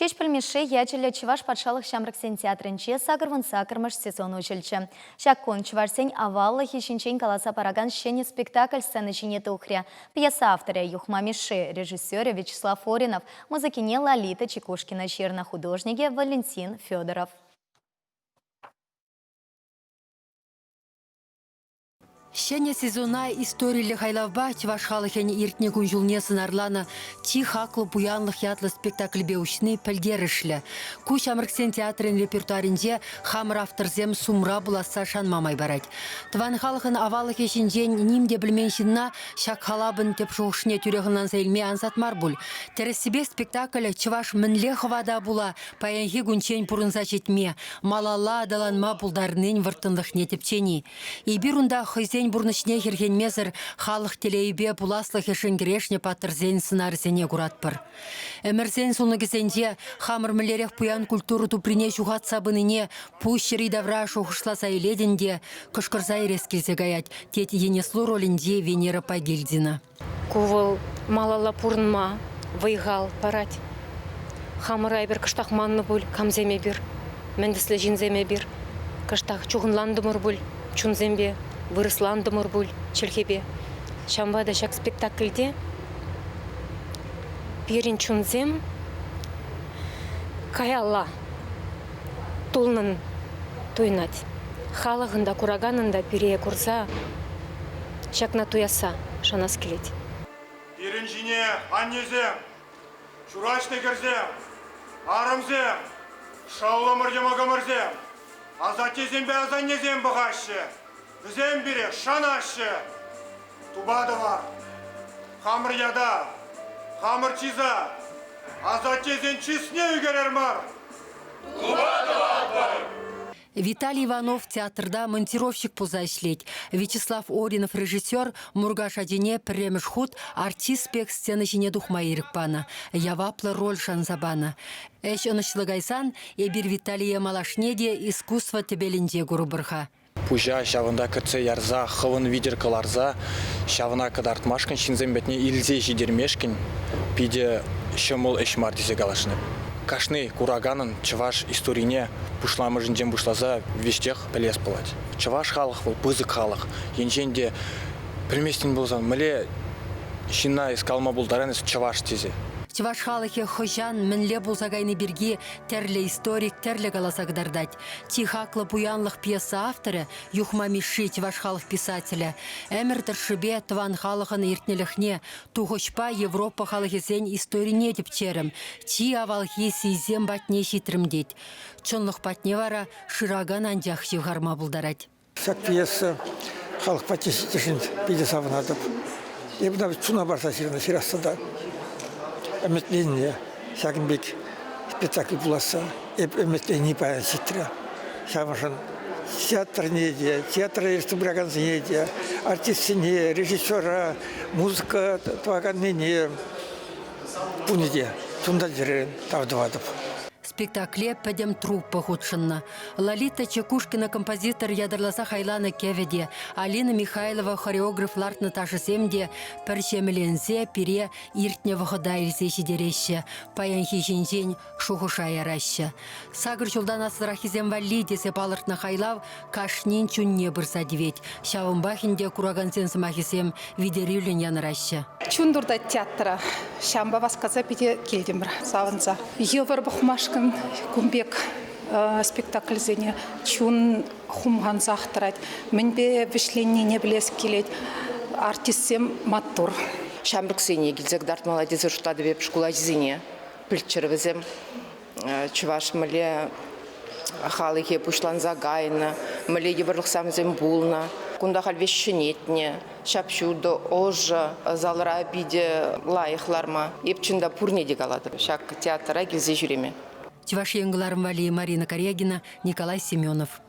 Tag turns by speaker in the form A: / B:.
A: Ҫеҫпӗл Мишши ячӗллӗ Чӑваш патшалӑх ҫамрӑксен театрӗнче 88-мӗш сезон уҫӑлчӗ. Ҫак кун чӑвашсен аваллӑхӗ ҫинчен каласа паракан ҫӗнӗ спектакль сцена ҫине тухрӗ. Пьеса авторӗ Юхма Мишши, режиссерӗ Вячеслав Оринов, музыкине Лолита Чекушкина ҫырнӑ, художникӗ Валентин Федоров.
B: Ҫӗнӗ сезона историллӗ хайлавпа чӑваш халӑхӗн иртнӗ кун-ҫулне сӑнарланӑ Чи хаклӑ пуянлӑх ятлӑ спектакльпе уҫни пӗлтерӗшлӗ. Ку ҫамрӑксен театрӗн репертуарӗнче хамӑр авторсем сумра пуласса шанма май парать. Тӑван халӑхӑн аваллӑхӗ ҫинчен ним те пӗлмен ҫынна ҫак халапӑн тӗп шухӑшне тӳрех ӑнланса илме ансат мар пуль. Тӗрӗссипе спектакль чӑваш мӗнле хӑвата пула паянхи кунччен пурӑнса ҫитме, малалла аталанма пултарнин вӑрттӑнлӑхне тӗпчени. Эпир унта хӑйсен пурнӑҫне хӗрхенмесӗр халӑх телейӗпе пуласлӑхӗшӗн кӗрешнӗ паттӑрсен сӑнарӗсене куратпӑр. Ӗмӗрсен сулнӑкӗсенче хамӑр мӗнлерех пуян культура туприне ҫухатса пынине пуҫ йӗри-тавра шухӑшласа илетӗн те кӑшкӑрса йӗрес килсе каять, тет Енеслу ролӗнчи Венера Пагильдина.
C: Ку вӑл малалла пурӑнма вӑй-хал парать. Хамӑра эпир кӑштах маннӑ пуль, камсем эпир, мӗн тӗслӗ ҫынсем эпир. Кӑштах чухӑнлантӑмӑр пуль чунсемпе, вырӑслантӑмӑр пуль чӗлхепе. Ҫавӑнпа та ҫак спектакльте пирӗн чунсем каялла тулнӑн туйӑнать. Халӑхӑн та, кураканӑн та пире курса Ҫакна туясса шанас килет.
D: Пирӗн ҫине аннесем, ҫураҫнӑ хӗрсем, арӑмсем, шӑллӑмӑр-йӑмӑкӑмӑрсем, асаттесемпе асаннесем пӑхаҫҫӗ. Вӗсем пире шанаҫҫӗ. Тупа тӑвар. Хамӑр ята, хамӑр чыса, асаттесен чысне ӳкерер мар. Тупа тӑватпӑр!
B: Виталий Иванов театрта монтировщик пулса ӗҫлет. Вячеслав Оринов режиссер Муркаш ачине пӗрремӗш хут артист пек сцена ҫине тухма ирӗк панӑ, яваплӑ роль шанса панӑ. Ӗҫ ӑнӑҫлӑ кайсан эпир Виталие малашне те искусство тӗпелӗнче курӑпӑр-ха.
E: Пуҫа ҫавӑнта кӗртсе ярса, хӑвӑн витӗр кӑларса ҫавна кӑтартмашкӑн ҫынсем патне илсе ҫитермешкӗн питӗ ҫӑмӑл ӗҫ мар тесе каласшӑн. Кашни кураканӑн чӑваш историне пуҫламӑшӗнчен пуҫласа веҫех пӗлес пулать. Чӑваш халӑх вӑл пысӑк халӑх. Енчен те пӗлместӗн пулсан, мӗнле ҫынна эс калама пултаран эс чӑваш тесе.
B: Чӑваш халӑхӗ хӑҫан, мӗнле пулса кайни пирки тӗрлӗ историк тӗрлӗ каласа кӑтартать. Чи хаклӑ пуянлӑх пьеса авторӗ Юхма Мишши чӑваш халӑх писателӗ. Ӗмӗр тӑршшӗпе тӑван халӑхӑн иртнӗлӗхне, Тухӑҫпа Европа халӑхӗсен историне тӗпчерӗм, чи авалхи сийсем патне ҫитрӗм тет. Чӑнлӑх патне вара шыракан анчах ҫывхарма пултарать.
F: Ҫак пьеса халӑх патне ҫитнӗшӗн питӗ савӑнатӑп. Эпӗ та чуна парса ҫырнӑ, ҫырасса та ӗмӗтленнӗ ҫакӑн пек спектакль пуласса. Эп ӗмӗтленни паян ҫитрӗ. Ҫавӑншӑн театрне те, театра ертсе пыракансене те, артистсене, режиссера, музыка тӑваканнине пурне те чунтан-чӗререн тав тӑватӑп.
B: Спектакле пӗтӗм труппа хутшӑннӑ. Лолита Чекушкина композитор ятарласа хайланӑ кӗвӗ те, Алина Михайлова хореограф лартнӑ ташӑсем те пӗр ҫемӗленсе пире иртнӗ вӑхӑта илсе ҫитереҫҫӗ, паянхи ҫинчен шухӑша яраҫҫӗ. Сакӑр ҫултан аслӑраххисем валли тесе палӑртнӑ хайлав кашнин чунне пырса тивет. Ҫавӑнпах ӗнтӗ куракансен сӑмахӗсем витерӳллӗн янӑраҫҫӗ.
G: Чун туртать театра. Ҫавӑнпа васкаса питӗ килтӗмӗр савӑнса. Йывӑр пӑхмашкӑн кун пек спектакльсене чун хумхансах тӑрать. Мӗнпе вӗҫленнине пӗлес килет. Артистсем маттур.
H: Ҫамрӑксене килсе кӑтартмалла тесе шутлатӑп эп шкул ачисене. Пӗлччӗр вӗсем чӑваш мӗнле халӑхӗ пуҫланса кайнӑ, мӗнле йывӑрлӑхсем пулнӑ. Кунта халь веҫ ҫӗнетнӗ, ҫап-ҫутӑ, ӑшӑ, залра питӗ лайӑх ларма. Эп чӑн та пурне те калатӑп ҫак театра килсе ҫӳреме.
B: Чӑваш Ен кӑларӑм валли Марина Карягина, Николай Семенов.